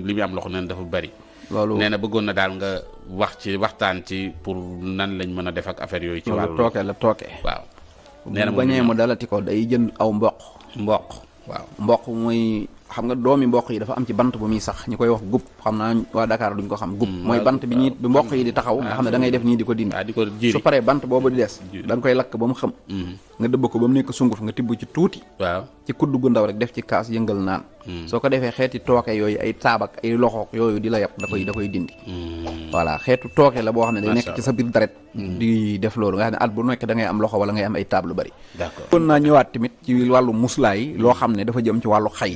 li muy am loxo neen dafa bari. loolu nee na bëggoon na daal nga waxtaan ci pour nan lañ mën a def ak affaire yooyu. ci wàllu tooke la tooke. waaw. nee na bu bañee mu dalati ko day jënd aw mboq. waaw mboq muy xam nga doomi mboq yi dafa am ci bant bu muy sax ñi koy wax gub xam naa waa Dakar duñ ko xam gub mooy bant bi ñi bi mboq yi di taxaw nga xam ne da ngay def nii di ko dindi su paree bant boobu di des da nga koy lakk ba mu xam nga dëbb ko ba mu nekk sunguf nga tibb ci tuuti waaw ci kudd gu ndaw rek def ci kaas yëngal naan soo ko defee xeeti tooke yooyu ay taabak ay loxook yooyu di la yàpp da koy dindi voilà xeetu tooke la boo xam ne day nekk ci sa biir deret di def loolu nga xam ne at bu nekk da ngay am loxo wala ngay am ay taab lu bari d'accord kon naa ñëwaat tamit ci wàllu muslaay loo xam ne dafa jëm ci wàllu xay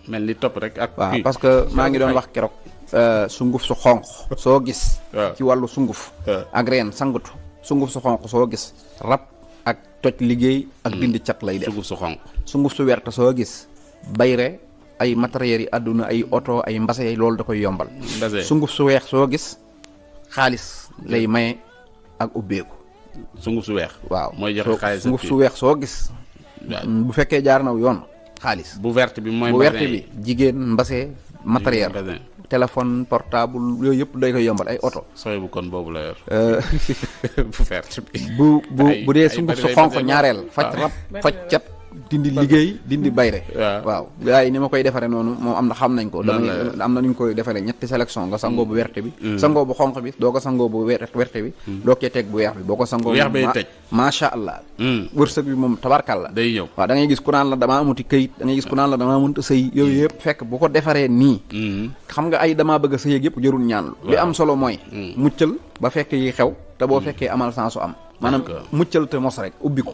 mel ni topp rek ak waaw parce que maa ngi doon wax keroog sunguf su xonq soo gis ci wàllu sunguf ak reen sangutu sunguf su xonq soo gis rab ak toj liggéey ak dindi cat lay def sunguf su xonq sunguf su wert soo gis bayre ay matériels yi àdduna ay oto ay mbase loolu da koy yombal sunguf su weex soo gis xaalis lay maye ak ubbeeku sunguf su weex waaw mooy joxe xaalis sunguf su weex soo gis bu fekkee jaar naw yoon xaalis bu verte bi mooy bu verte bi jigéen mbase matériel téléphone portable yooyu yëpp day koy yombal ay oto sooy bu kon boobu la yor bu verte bi bu dee sunguf su xonq ñaareel faj rab faj cat dindi liggéey dindi bayre waaw gars yi ni ma koy defaree noonu moom am na xam nañ ko am na nuñ koy defaree ñetti sélection nga sangoo bu werte bi sangoo bu xonq bi doo ko sangoo bu werte bi doo koy teg bu weex bi boo ko sangoo weex bay tëj macha allah wërsëg bi moom tabarkal la day ñëw waaw da ngay gis ku naan la damaa amuti këyit da ngay gis ku naan la damaa mënta sëy yooyu yëpp fekk bu ko defaree nii xam nga ay damaa bëgg a sëy yëpp jërul ñaan li am solo mooy muccal ba fekk yi xew te boo fekkee amal sansu am maanaam muccal te mos rek ubbi ko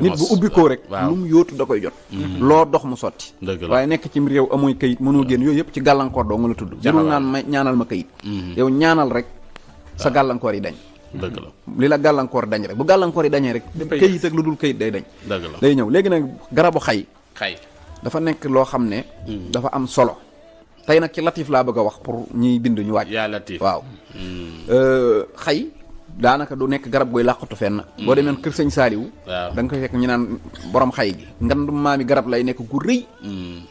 nit bu ubbi ko rek lu mu yóotu da koy jot loo dox mu sotti waaye nekk ci réew amuy kayit mënoo génn yooyu yëpp ci gàllankoor doo nga la tudd jarul naan ma ñaanal ma kayit yow ñaanal rek sa gàllankoor yi dañ dëgg la li la gàllankoor dañ rek bu gàllankoor yi dañee rek kayit ak lu dul kayit day dañ day ñëw léegi nag garabu xay dafa nekk loo xam ne dafa am solo tey nag ci latif laa bëgg a wax pour ñiy bind ñu wàcc yaa latif waaw xay daanaka du nekk garab gooy làqatu fenn boo demee kër sëñ Saaliw da nga koy fekk ñu naan borom xay gi ngandum maami garab lay nekk gu rëy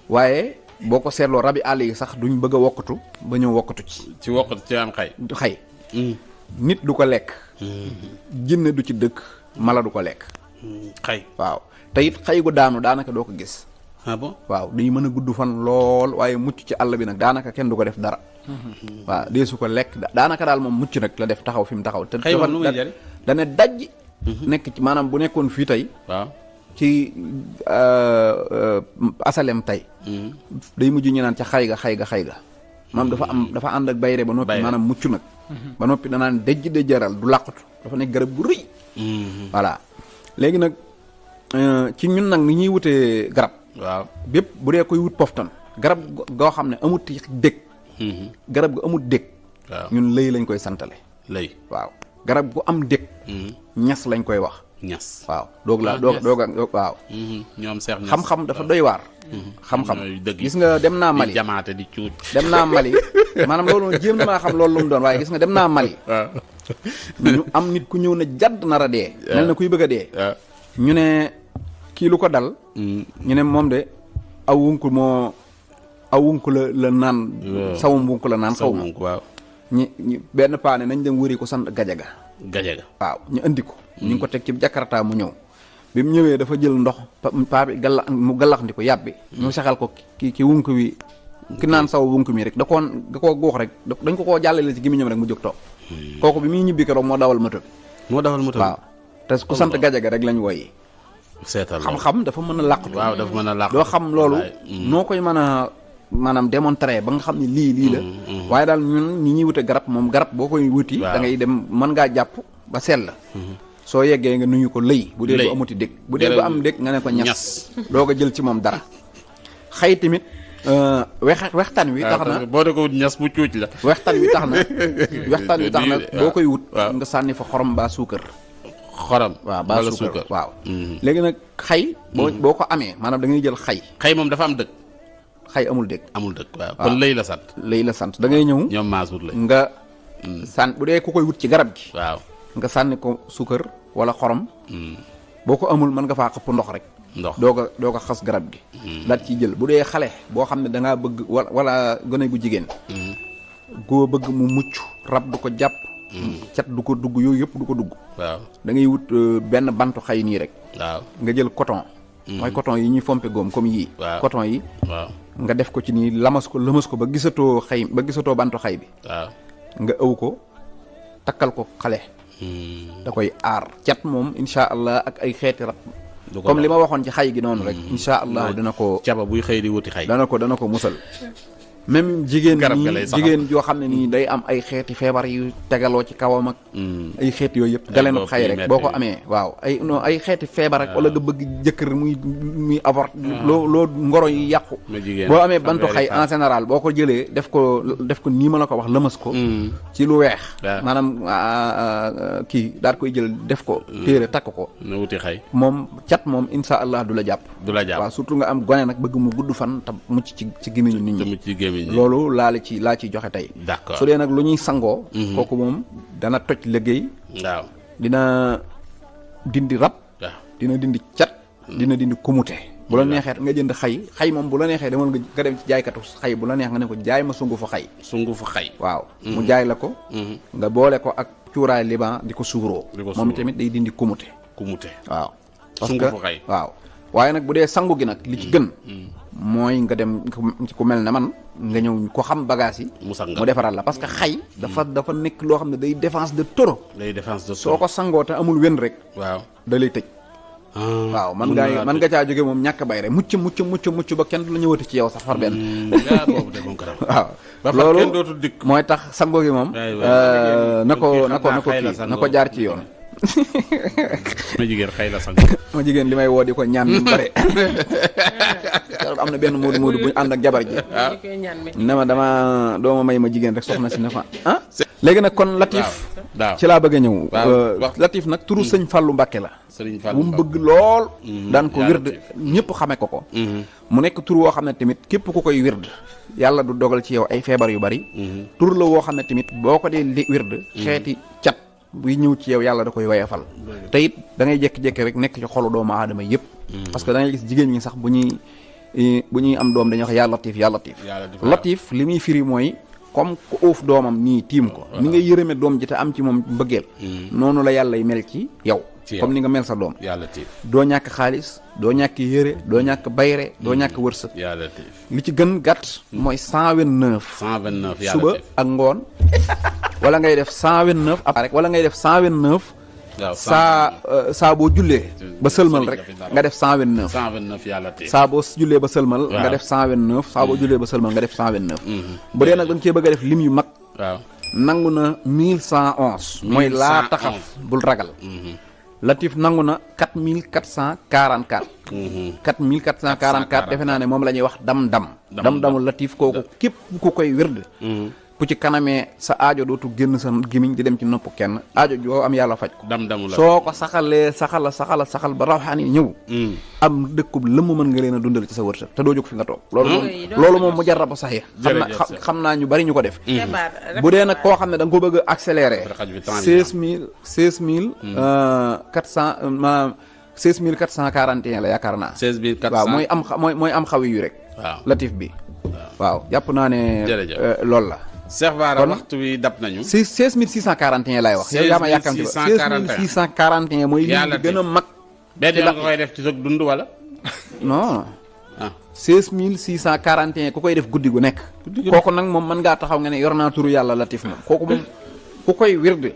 waaye boo ko seetloo rabi àll yi sax duñ bëgg a wokkatu ba ñëw wokkatu ci wokkatu ci am xay nit du ko lekk jinne du ci dëkk mala du ko lekk xay waaw te it xay gu daanu daanaka doo ko gis ah bon waaw day mën a gudd fan lool waaye mucc ci àll bi nag daanaka kenn du ko def dara waaw deesu ko lekk daanaka daal moom mucc nag la def taxaw fi mu taxaw te dane dajj nekk ci maanaam bu nekkoon fii tey waaw ci asalem tey day mujj ñu naan ca xay ga maanaam dafa ànd ak bayre ba noppi maanaam mucc nag ba noppi danaan dajj de jaral du làqatu dafa nekk garab gu rëy voilà léegi nag ci ñun nag ni ñuy wutee garab waaw bépp bu dee koy wut poftan garab goo xam ne amut dég garab gu amut dég ñun lëy lañ koy santale lëy waaw garab gu am dég ñas lañ koy wax ñas waaw doog waaw ñoom seex xam-xam dafa doy waar xam-xam gis nga dem naa Mali jamaate di cuut dem naa Mali maanaam loolu jéem na maa xam loolu lu mu doon waaye gis nga dem naa Mali ñu am nit ku ñëw na jadd nar a dee mel na kuy bëgg a dee ñu ne kii lu ko dal ñu ne moom de aw wunku la naan sawum wunku la naan xaw ma waaw ñi benn paane nañ dem wëri ko sant gajaga waaw ñu andi ko ñu ngi ko teg ci jakarta mu ñëw bi mu ñëwee dafa jël ndox paa bi mu gallax ndi ko yàbbi ñu saxal ko ki wunk wi ki naan saw wunk mi rek da koo góox rek dañ ko koo jàllale ci gémmiñam rek mu jóg toog kooku bi muy ñibbi keroog moo dawal moto bi waaw te ku sant gajaga rek lañ woyi seetal xam-xam dafa mën a làqatu waaw dafa mën a làqatu doo xam loolu noo koy mën a maanaam démontrer ba nga xam ne lii la waaye daal ñun ñi ñuy wute garab moom garab boo koy wuti da ngay dem mën ngaa jàpp ba sell soo yeggee nga nuyu ko lëy bu dee bu amuti dég bu dee bu am dég nga ne ko ñas doo ko jël ci moom dara xëy tamit wextaan wi tax na boo de ko wut ñas bu cuuc la wextaan wi tax na boo koy wut nga sànni fa xorom baa suukar xorom waaw ba suukar waaw léegi nag xay boo ko amee maanaam da ngay jël xay moom dafa am dëkk xay amul dëkk waaw kon lëy la sant da ngay ñëw ñoom maasut la nga sànn bu dee ku koy wut ci garab gi waaw nga sànni ko suukar wala xorom boo ko amul mën nga faa xëpp ndox rek ndox doo ko xas garab gi daat ciy jël bu dee xale boo xam ne da ngaa bëgg wala gone gu jigéen goo bëgg mu mucc rab du ko jàpp cat du ko dugg yooyu yëpp du ko dugg waaw da ngay wut benn bantu xay nii rek waaw nga jël coton mooy coton yi ñuy fompe góom comme yii coton yi waaw nga def ko ci nii lëmas ko ba gisatoo bantu xay bi waaw nga ëw ko takkal ko xale da koy aar cat moom insha allah ak ay xeeti rab comme li ma waxoon ci xay gi noonu rek insha allah dana ko caba buy xëy di wuti xay dana ko musal même jigéen joo xam ne nii day am ay xeeti feebar yu tegaloo ci kawam ak ay xeeti yooyu yëpp galeenu xay rek boo ko amee waaw ay xeeti feebar ak wala nga bëgg jëkkër muy avort loo ngoro yi yàqu boo amee bantu xay en général boo ko jëlee def ko nii ma la ko wax lëmas ko ci lu weex maanaam kii daal koy jël def ko téere takk ko na wuti xay moom cat moom insha allah du la jàpp waaw surtout nga am gone nag bëgg mu gudd fan te mucc ci gémmiñu nit ñi loolu laa ciy joxe tey d'accord su dee nag lu ñuy sangoo kooku moom dana toj liggéey waaw dina dindi rab dina dindi cat dina dindi kumute bu la neexee nga jënd xay moom bu la neexee demal nga dem ci jaaykatu xay bu la neex nga ne ko jaay ma sungufu xay waaw mu jaay la ko nga boole ko ak cuuraay liban di ko suuroo moom tamit day dindi kumute waaw parce que waaw waaye nag bu dee sangu gi nag li ci gën mooy nga dem ku mel ne man nga ñëw ko xam bagage yi mu defaral la parce que xay dafa nekk loo xam ne day défense de taureau soo ko sangoo te amul wen rek waaw da lay tëj waaw man nga caa jóge moom ñàkk bay rek mucc ba kenn du la ñëwati ci yow sax far benn waaw loolu mooy tax sango gi moom na ko jaar ci yoon ma jigéen xëy la sang ma jigéen li may woo di ko ñaan ñu bare am na benn moodu bu ñu ànd ak jabar ji ne ma dooma may ma jigéen rek soxna si ne fa léegi nag kon Latif ci laa bëgg a ñëw Latif nag turu sëñ Fallou Mbacké la bu mu bëgg lool daan ko wird ñëpp xame ko mu nekk tur woo xam ne tamit képp ku koy wird yàlla du dogal ci yow ay feebar yu bari tur la woo xam ne tamit boo ko dee wird xeeti cat buy ñëw ci yow yàlla da koy woyefal te it da ngay jékki-jékki rek nekk ci xolu doomu aadama yëpp parce que da ngay gis jigéen ñi sax bu ñuy am doom dañuy wax yaa Latif li muy firi mooy comme ku uuf doomam nii tiim ko ni ngay yërëme doom ji te am ci moom mbëggeel noonu la yàlla mel ci yow comme ni nga mel sa doom doo ñàkk xaalis doo ñàkk yére doo ñàkk bayre doo ñàkk wërsëg li ci gën gàtt mooy 129 suba ak ngoon wala ngay def 129 après wala ngay def 129 saa boo jullee ba sëlmal rek nga def 129 saa boo jullee ba sëlmal nga def 129 saa boo jullee ba sëlmal nga def 129 bu dee nag dañ cee bëgg a def lim yu mag nangu na 1111 mooy laa taxaf bul ragal Latif nangu na 4444 4444 defe naa ne moom la ñuy wax dam-damu Latif kooku képp ku koy wird bu ci kanamee sa aajo dootu génn sa gémmiñ di dem ci nopp kenn aajo joo am yàlla faj ko soo ko saxalee saxal ba rawxaan yi ñëw am dëkkub lëmm mën nga leen a dundal ci sa wërsëg te doo jóg fi nga toog loolu moom mu jarra ba sax ya xam naa ñu bari ñu ko def bu dee nag koo xam ne da nga ko bëgg a accélérer 16400 maanaam 16441 la yaakaar naa waaw mooy am xawi yu rek Latif bi waaw jàpp naa ne loolu la Cheikh Bara waxtu wi dab nañu 16641 laay wax yow yaa ma yàkkamti ba 16641 mooy li gën a mag benn yoon nga koy def ci sa dund wala non 16641 ku koy def guddi gu nekk kooku nag moom mën ngaa taxaw nga ne yor naa turu yàlla Latif moom kooku moom ku koy wirde